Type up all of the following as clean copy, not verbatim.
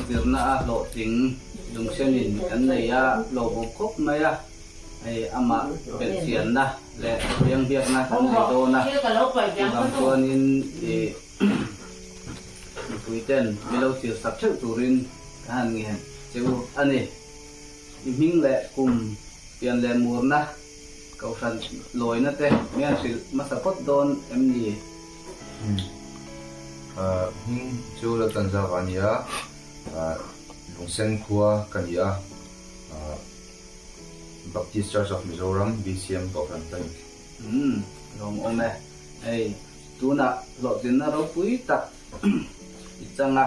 zirna a hlawhtling lungsenin kan nei a, lawmawm khawp mai a, hei amah belhchianna leh biangbiakna kan nei dawn a, chuvang chuanin ih mipuiten min lo thirsak theuh turin ka han ngen che u a ni. I hming leh kum pian leh murna kohhran lawina te mi an hrilh hmasa phawt dawn em ni? Hming chu Laltanzava a ni a, Lungsen khua ka ni a, Baptist Church of Mizoram, BCM, kohhran ka ni. Umm, lawmawm e. Hei, tunah hlawhtlinna ropui tak i chang a.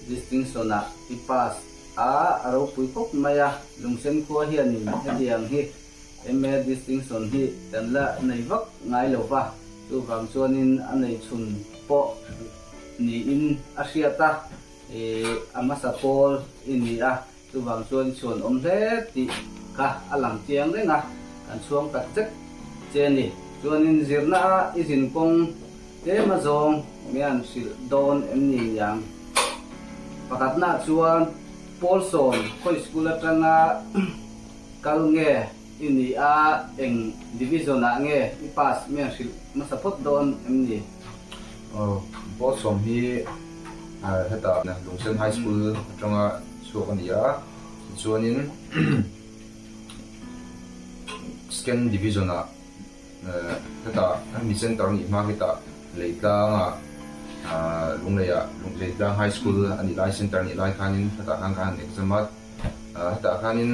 Distinction-ah i pass a, a ropui khawp mai a, Lungsen khua hianin hetiang hi MA Distinction hi kan la nei vak ngai lo va, chuvang chuanin a nei chhun pawh niin a hriat a, ih a hmasa pawl i ni a, chuvang chuan i chhuan awm hle tih kha a lang chiang reng a, kan chhuang tak zet che a ni. Chuanin zirna a i zin kawng tlem a zawng mian hrilh dawn em ni niang? Pakhatna chuan Paulson khawi school atanga kal nge i ni a, eng division ah nge i pass mian hrilh hmasa phawt dawn em ni? Aw, Paulson hi hetah Lungsen High School atanga chhuak a ni a, tichuanin Second Division ah hetah hemi center nih hma hetah Leitlangah Lungleiah Leitlang High School a nih lai center nih lai khanin hetah khan ka han exam a, hetah khanin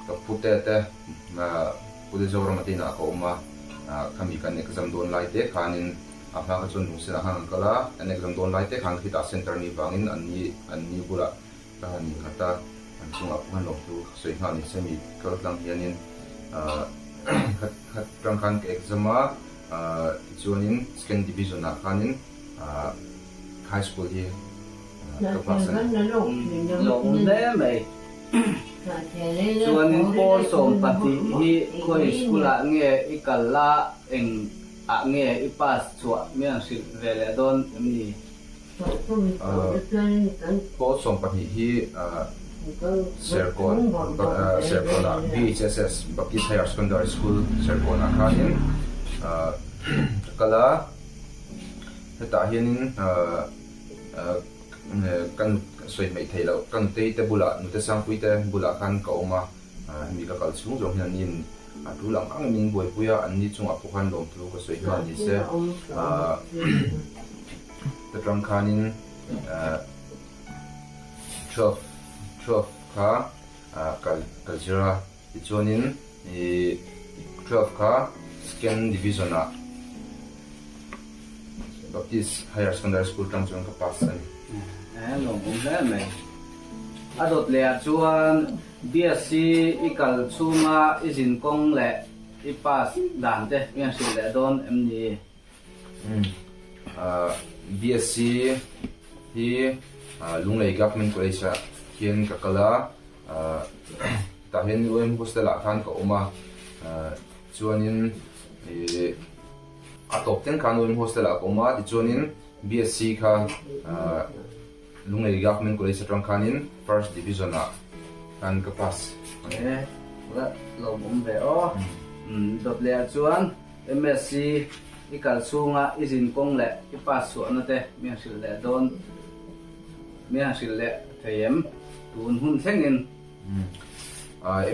ka pute te Pute Zorama te inah ka awm a, khami kan exam dawn lai te khanin a hma kha chuan Lungsenah khan kan kal a, kan exam dawn lai te khan khitah center nih vangin an ni an ni bulah Ka han inkhat a, an chungah pawh khan lawmthu ka sawi nghal ni se mi kal tlang hianin khat khat tang khan ka exam a, tichuanin second division ah khanin high school hi ka pass a ni. Lawm hle mai. Chuanin pawl 12 hi khawi school ah nge i kal la eng ah nge i pass chhuah mian hrilh ve leh dawn em ni? Pawl 12 hi Serkawn Serkawnah BHSS, Baptist Higher Secondary School, Serkawnah khanin ka kal a, hetah hianin ka sawi hmaih theih loh ka nutei te bulah nute Sangpui te bulah khan ka awm a, hemi ka kal chhung zawng hian anni a tul ang ang min buaipui a, anni chungah pawh khan lawmthu ka sawi nghal ni se. Ta tang khanin 12 12 kha ka ka zir a, tichuanin ih 12 kha second division ah Baptist Higher Secondary School tang chuan ka pass a ni. Eh lawmawm hle mai. A dawt leh ah chuan BSc i kal chhunga i zin kawng leh i pass dan te mian hrilh leh dawn em ni? BSc hi Lunglei Government College ah hian ka kal a, tah hian UM Hostel ah khan ka awm a, chuanin a tawp thleng khan UM Hostel ah ka awm a, tichuanin BSc kha Lunglei Government College atang khanin First Division ah khan ka pass. E, lawmawm ve aw. Dawt leh ah chuan MSc i kal chhunga i zin kawng leh i pass chhuahna te mi han hrilh leh dawn mi han hrilh leh thei em tun hun thlengin?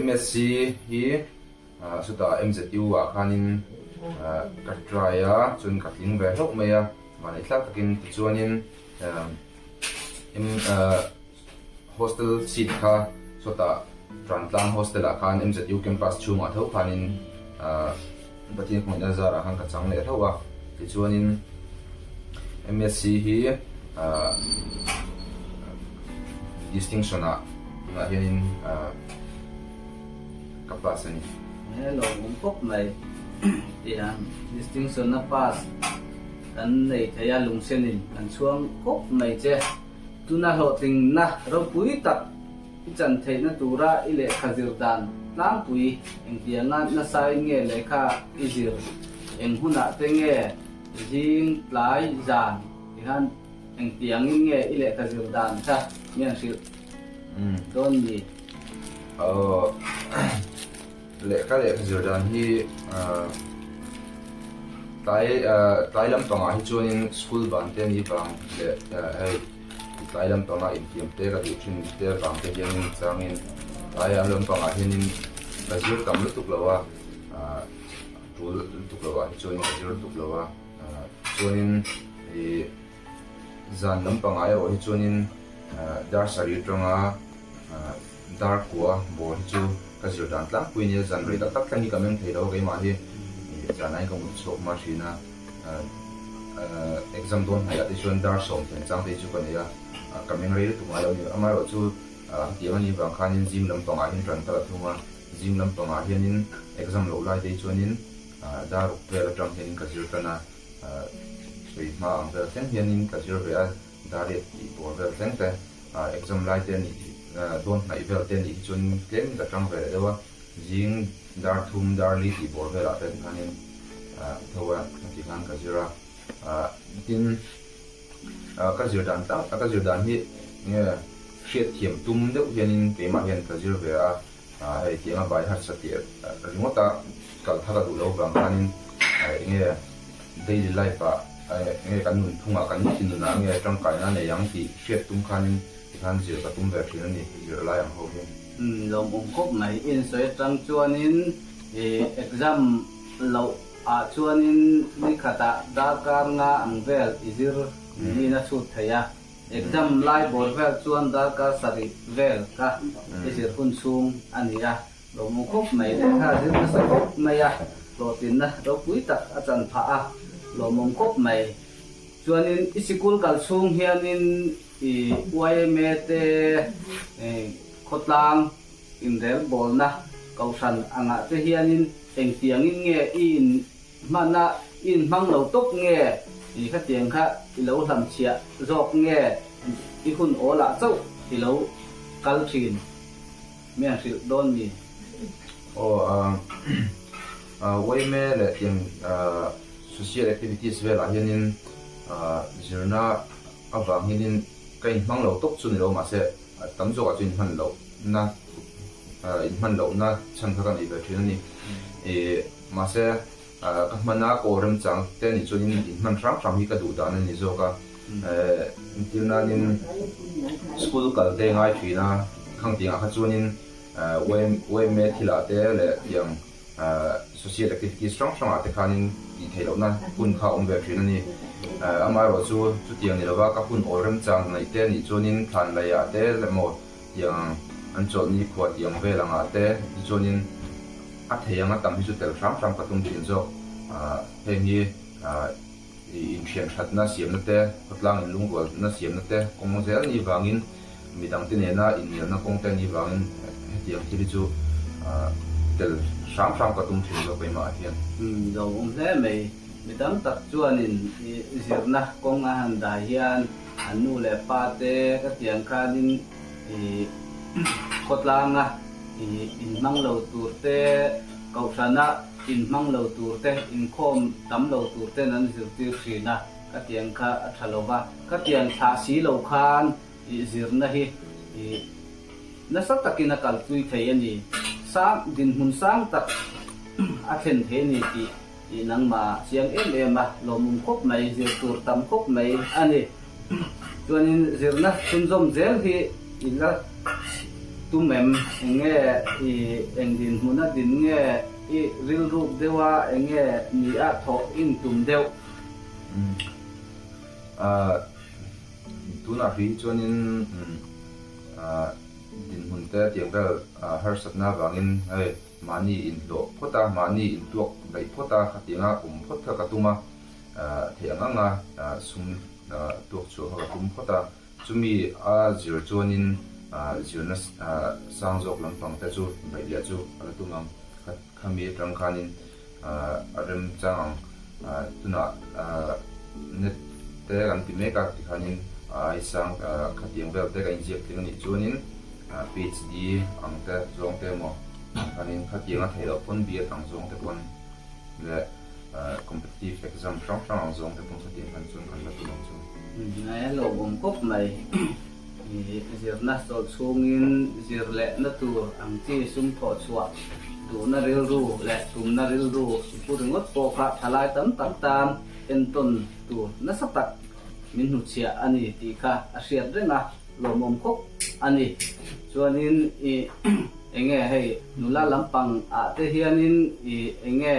MSc hi chutah MZU ah khanin ka try a, chuan ka tling ve hlauh mai a, mahni thlak takin tichuanin Hostel seat kha sawtah Trantlang hostel ah khan MZU campus chhungah tho khanin Pathian hmuihna zarah khan ka chang leh hlauh a, tichuanin MSc hi distinction ah tunah hianin ka pass a ni. He lawmawm khawp mai tiang distinction a pass kan nei thei a lungsenin kan chhuang khawp mai che. Tuna hlawhtlingna ropui tak i chan theihna tura i lehkha zir dan tlangpui engtianga nasain nge lehkha i zir, eng hunah te nge zing tlai zan ti khan Engtiangin nge i lehkha zir dan kha mi an hrilh dawn ni? Aw, lehkha lehkha zir dan hi tlai tlai lampangah hi chuanin school ban te ni vang leh hei tlai lampanga infiam te ka duh thin te vang te hianin changin tlai lampangah hianin ka zir tam lutuk lo a, tul lutuk lo ah hi chuanin ka zir lutuk lo a. Chuanin ih zan lampangah erawh hi chuanin dar sarih atanga dar kua bawr hi chu ka zir dan tlangpui a nia, zan rei tak tak thleng hi ka meng thei lo a keimah hi zanah hian ka mut chhuak hma thin a, exam dawn hnaihah te chuan dar sawm thlen chang te hi chu ka nei a, ka meng rei lutuk ngai lo a ni. Amaherawhchu hetiang a nih vang khanin zing lampangah hian tan ka la thung a, zing lampangah hianin exam loh lai te hi chuanin Dar ruk vel atang hianin ka zir tan a, sawi hma ang vel thleng hianin ka zir ve a, dar riat tih bawr vel thleng te, exam lai te anih dawn hnaih vel te anih hi chuan tlemin ka tang ve leh deuh a, zing dar thum dar li tih bawr velah te khanin tho a ti khan ka zir a, tin ka zir dan tlang ka zir dan hi nge hriatthiam tum deuh hianin keimah hian ka zir ve a. Hei tiang a vai harsa tih ringawt a kal thar a duh loh vang khanin enge daily life ah enge kan nun thungah kan nitin nunah enge tangkaina nei ang tih hriat tum khanin tikhan zir ka tum ve thin a ni zir lai ang ho hian. Lawmawm khawp mai insawi atang chuanin exam loh ah chuanin nikhatah darkar nga ang vel i zir niin a chhut thei a. Exam lai bawr vel chuan darkar sarih vel kha i zir hun chhung a ni a, lawmawm khawp mai lehkha zir nasa khawp mai a, hlawhtlinna ropui tak a chan phah a, lawmawm khawp mai. Chuanin i sikul kal chhung hianin i yma te khawtlang inrelbawlna kohhran angah te hianin engtiangin nge i in Hmana i inhmang lo tawp nge i khatiang kha i lo hlamchhiah zawk nge i hun awlah chauh i lo kal thin mi an hrilh dawn mi? Aw yma leh tiang social activities velah hianin zirna avang hianin ka inhmang lo tawp chu ni lo mahse tam zawkah chu inhman lohna inhman lohna chhan kha ka nei ve thin a ni. Mahse, ka hmana kaw remchang te anih chuanin inhman hrang hrang hi ka duh dan a ni zawk a. Entir nanin school kal te ngai thin a, khang tiangah kha chuanin yma thilah te leh tiang social activities hrang hrangah te khanin tih theih lohna hun kha a awm ve thin a ni. Amaherawh chu chutiang ni lova ka hun awl remchang hnaih te anih chuanin thlan laiah te emaw tiang an chawlhni khuah tiang vel angah te tichuanin a thei anga tam hi chu tel hram hram ka tum thin zawk. Heng hi inthian thatna siamna te, khawtlang inlungrualna siamna te kawng zel ni vangin midangte nena innialna kawng te ni vangin hetiang thil hi chu tel hram hram ka tum thin zawk keimah ah hian. Lo awm hle mai. Mi tam tak chuanin zirna kawng a han dah hian an nu leh pa te ka tiang khanin i khawtlanga i inhmang lo tur te, kohhrana inhmang lo tur te, inkhawm tam lo tur ten an zirtir thin a, ka tiang kha a tha lo va, ka tiang thlah si lo khan i zirna hi i nasa takin a kalpui thei a ni, sang dinhmun sang tak a thlen thei a ni tih i nangmah chiang em em a, lawmawm khawp mai, zir tur tam khawp mai a ni. Chuanin zirna chhunzawm zel hi i la tum em? Eng nge i eng dinhmuna din nge i rilruk deuh a, eng nge ni a thawh in tum deuh? Tunah hrih hi chuanin dinhmun te tiang vel harsatna avangin hei mahni inhlawh phawt a, mahni intuak daih phawt a, khatianga awm phawt kha ka tum a. Theih ang anga sum tuak chhuah kha ka tum phawt a, chumi a zir chuanin zirna sang zawk lampang te chu beih leh chu a la tum ang. Khami atang khanin a remchang ang. Tunah net te kan ti mek a tikhanin ai sang khatiang vel te ka inziak tling a nih chuanin PhD ang te zawng te emaw khanin khatiang a theih loh pawn B.Ed ang zawng te pawn leh Competitive exam hrang hrang ang zawng te pawh khatiang khan chuan kan la tum ang chu. A lawmawm khawp mai. Zirna chawlh chhungin zir lehna tur ang chi sum thawh chhuah duhna rilru leh tumna rilru i pu ringawt pawh kha thalai tam tak tan entawn tur nasa tak min hnuchhiah a ni tih kha a hriat reng a, lawmawm khawp a ni. Chuanin i enge hei nula lampang ah te hianin i enge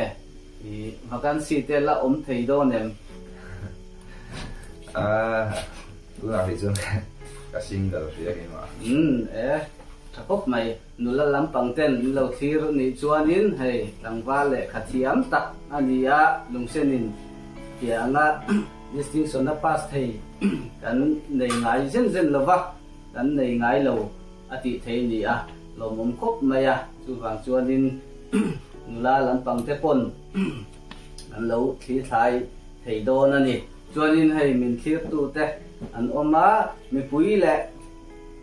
i vacancy te la awm thei dawn em? Aaa tunah hrih chuan ka single hrih a keimah. Umm e, tha khawp mai. Nula lampang ten min lo thlir nih chuanin hei tlangval lehkha thiam tak a ni a, lungsenin tia anga distinction a pass thei kan nei ngai zen zen lo va, kan nei ngai lo a tih thei a ni a, lawmawm khawp mai a, chuvang chuanin nula lampang te pawn an lo thlir thlai thei dawn a ni. Chuanin hei min thlirtute an awm a, mipui leh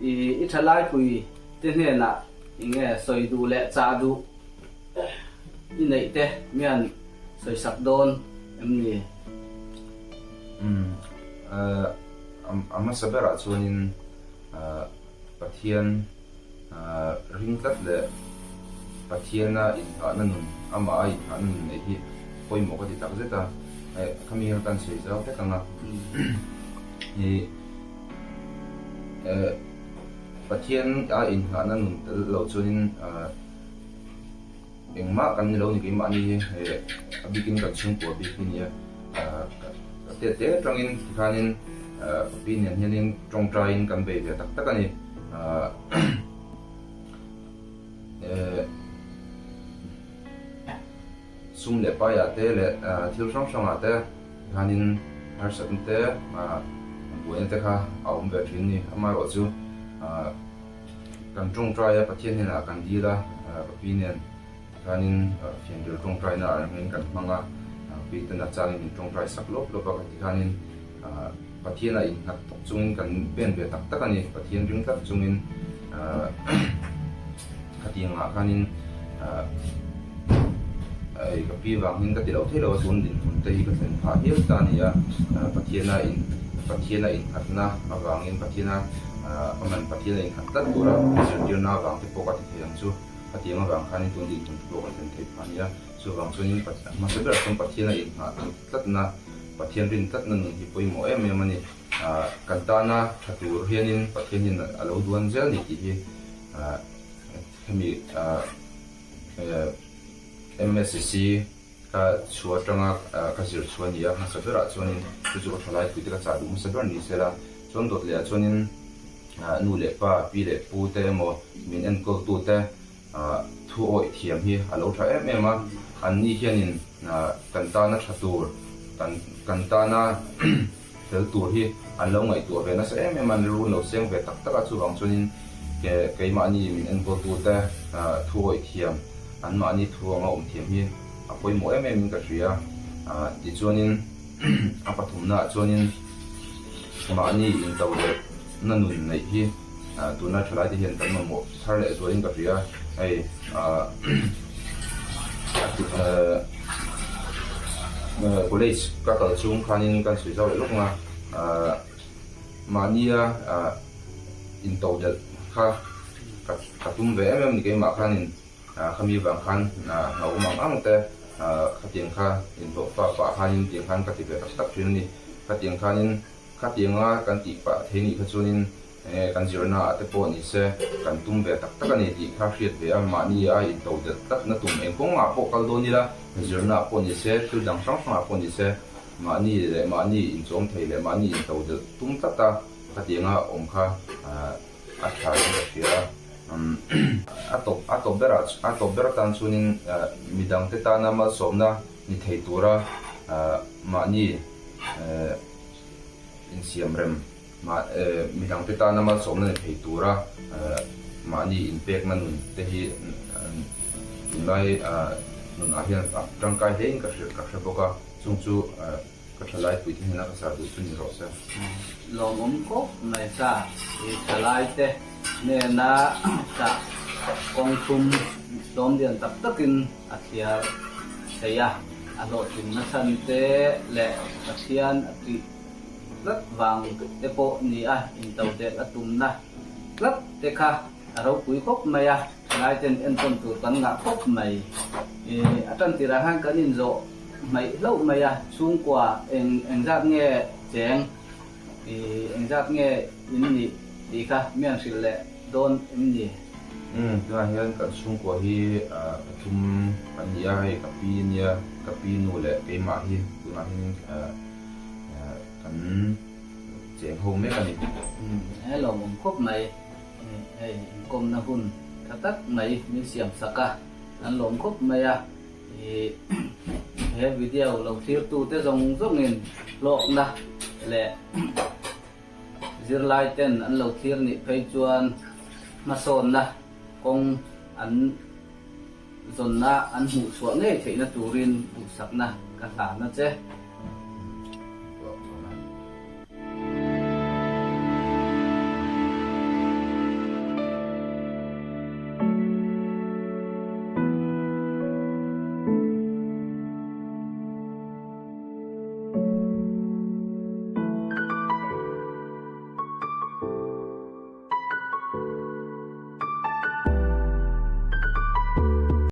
i thalaipui te hnenah enge sawi duh leh chah duh i neih te mian sawisak dawn em ni? Umm, a hmasa berah chuanin Pathian ring tlat leh Pathiana inngahna nun, amah a inngahna nun neih hi pawimawh ka ti tak zet a, khami hian kan sawi zau hlek ang a. Pathian a inngahna nun tel lo chuanin engmah kan ni lo ni keimahni hi a bikin kan chhungkua bik hi nia. Ka tet te atangin tikhanin ka pi nen hianin tawngtaiin kan bei ve tak tak a ni. Sum leh paiah te leh thil hrang hrangah te tikhanin harsatna te buaina te kha a awm ve thin a ni. Amaherawhchu kan tawngtai a, Pathian hnenah kan dil a, ka pi nen tikhanin fianrial tawngtaina ah rengin kan hmang a, pi ten a changin min tawngtai sak lawp lawp a, tikhanin Pathian a innghat tawk chungin kan pen ve tak tak a ni. Pathian ring tlat chungin khatiangah khanin ka pi vang hian ka ti lo thei lo a, tun dinhmun te hi ka thlen phah hial ta a ni a. Pathiana in Pathiana innghatna avangin Pathiana aman Pathiana innghat tlat tura zirtirna avang te pawh ka ti thei ang chu. Khatiang avang khanin tun dinhmun te pawh ka thlen theih phah a ni a. Chuvang chuanin hmasa berah chuan Pathiana innghat tlatna, Pathian rin tlatna nun hi pawimawh em em a ni. Kan tana tha tur hianin Pathian hian a lo duan zel ni tih hi hemi MSCC ka chhuah atanga ka zir chhuah a ni a, hmasa berah chuanin chu chu ka thalai puite ka chah duh hmasa ber ni se la, chuan dawt lehah chuanin nu leh pa, pi leh pu te emaw min enkawltute Thu awih thiam hi a lo tha em em a, anni hianin kan tana tha tur, kan kan tana fel tur hi an lo ngaihtuah ve nasa em em a, an rilru an lo seng ve tak tak a, chuvang chuanin keimahni min enkawltute thu awih thiam, anmahni thu anga awm thiam hi a pawimawh em em in ka hria. Tichuanin a pathumnaah chuanin mahni intodelh na nun neih hi Tuna thalai te hian kan mamawh thar leh zualin ka hria hei college ka kal chung khanin kan sawi zau leh lawk ang a mahnia intodelh kha ka tum ve em em ni keimah khanin khami vang khan hlauhawm ang ang te khatiang kha inhlawh fa pah khanin tiang khan ka ti ve tak tak thin a ni khatiang khanin Khatianga kan tih pah thei nih kha chuanin enge kan zirna ah te pawh ni se kan tum ve tak tak a ni tih kha hriat ve a, mahni a into delh tlat na tum eng kawngah pawh kal dawn ila, zirna ah pawh ni se, thil dang hrang hrang ah pawh ni se, mahni leh mahni inchawm thei leh mahni into delh tum tlat a khatianga awm kha a tha in ka hria a. A tawp a tawp berah a tawp ber atan chuanin midangte tana malsawmna ni thei tura mahni Insiamrem midangte tana malsawmna ni thei tura mahni inpekna nun te hi tunlai nunah hian a tangkai hlein ka hre bawk a, chung chu ka thalai puite hnena ka chah duh chu ni rawh se. Lawmawm khawp mai cha, i thalai te hnena chah kawng thum tlawm lian tak takin a thliar thei a, a hlawhtlinna chhan te leh Pathian a tih. tlat vang te pawh ni a, intodelh a tumna tlat te kha a ropui khawp mai a, thalai ten entawn tur kan ngah khawp mai. A tan tirah khan kan inzawh hmaih hlauh mai a, chhungkua eng engzat nge cheng, engzat nge in nih tih kha mian hrilh leh dawn em ni? Umm, tunah hian kan chhungkua hi pathum kan ni a, hei ka pi nia, ka pi nu leh keimah hi tunah hian kan cheng ho mek a ni. Umm, he lawmawm khawp mai, hei inkawmna hun tha tak mai min siam sak a, kan lawm khawp mai a, he video lo thlirtute zawng zawngin hlawkna leh Zirlai ten an lo thlir nih phei chuan hmasawnna kawng an zawnna an hmuhchhuah ngei theihna turin duhsakna ka hlan a che.